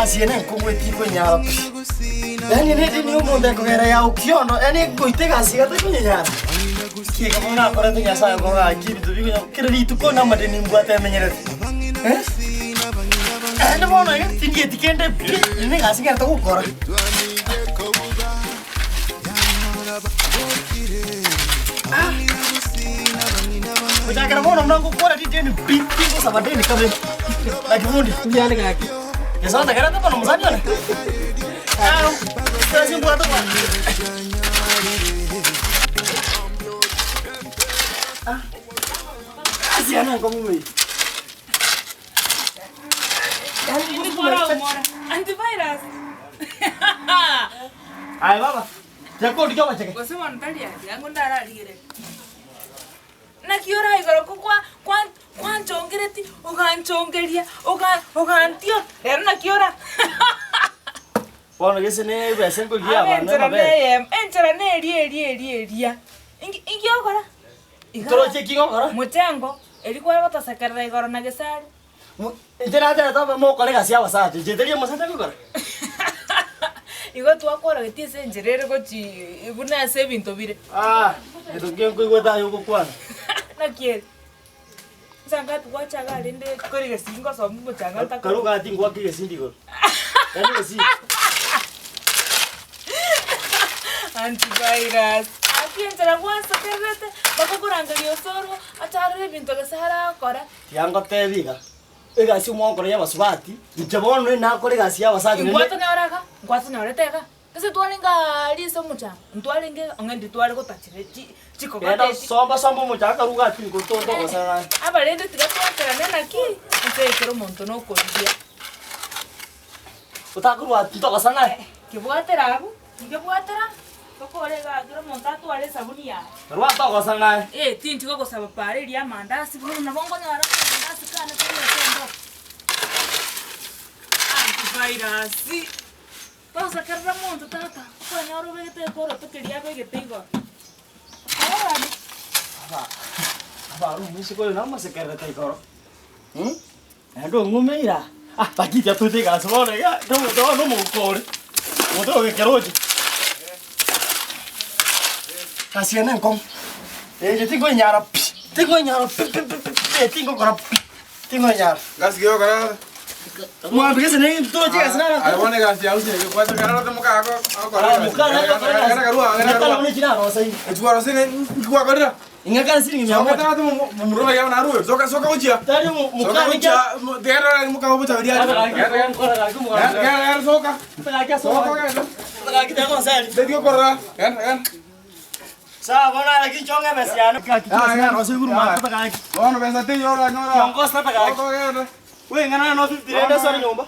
Egasi eye nenkong'u etikonyara pi. Yaani nedini ya omonto ekogera ya okiondo, yaani ekoita egasi iga tekonyara. Ki iga bono nakorete Nyasaye bono gaki ebinto bikonya kera rituko namadeni mbwate emenyerete. Eh? Naende bono iga tindieti kende pi, eye negasi ngerete gokora. Gochakera bono buna ngokora rideni pi, tingosaba deni kabere. Naki bundi? Mbuya gaki. Nyasae ontegerete bono omosani one. Ah, stress mbwate bono. Ah, gasi yane enkong'u eye. Antivirus. Aye baba, tiga kondikia obacheke. Gose bono tari aria, ango ndararigererie. Naki ore igoro ko kwa kwa kwanchongereti, oganchongeria, oga ogantia, rero naki ora Bono gese ne ebesa nkorigia Abe abana enchera amabere. neyemo, enchera neria eria eria eria. Inki inki ogokora? Iga Toroche ki ngokora? mochengo, eria kware gotosekerera igoro na gesare. Inche naterete obe mokore egasi y'abasacha, inche tari omosacha ngokora. Igo twakorogetie ase enchera ere gochi buna ase ebinto bire. Ah, gento nki nkoigwete aye ogokwana. Naki ere? Nsa ngapi gwacha iga rende kore egesii ngosoma omochanga Karu ntakore. gati ngwake egesindi igoro. Yaani egesindi. Antivirus. Aki enchera gwasokererete, mpaka okorangeria osoro, acharore ebinto gese arakore. Tiga ngotebi iga, egasi omogokora y'abasubati, inche bono nere nakore egasi y'abasacha naende. Ngwatonyora iga, ngwatonyorete iga, gese twarenge aaria ase omochanga, ntwarenge ong'e ndi tware gotachire chi chikogote Genda echi. somba somba omochanga karu gati nkotonto ogosana naye. Abarende tiga twakerane naki, ense eye kera omonto nokorigia. Otakorwa ati ntogosana naye. Kebwatera abwo. Inche bwatera, tokore igaa kera omonto atware esabuni yaye. Korwa ntogosana naye. Eh, tinchi gogosaba para eria amandasi bono nabo nkonyora amandasi kane korwa ase endoo. Antivirus. Togosekerera monto tata, okonyora obegete ekoroto keria abegete igoro. Orore. Aba, abaru omoiseke oyo namosekererete igoro, mh, Naende ong'umeire aa, ah, lakini tiatoete egasi bono iga, omonto bono omouko ore, omonto ogekera oche. Egasi eye nenkong'u, eye tinkoinyara pi, tinkoinyara pi pi pi pi pi, tingokora pi, tinkoinyara. Gasi ki ogokora ase? Mwambi gese ne toroche egasi naro. Aye bono egasi yago sine kwase karorete moka ako agokora Ah, egasi. moka nare gokora egasi. Genda karua, genda Ng'akana karua. buna echi narosaine. Echi kwarosire nki gwakorire? Ing'akane siringi mia moja. Tari mokane kia. Sawa bono ara kinchonge emesi yane. Kiongozi tata gaki. Wewe ng'ana no 50 rende sore nyomba.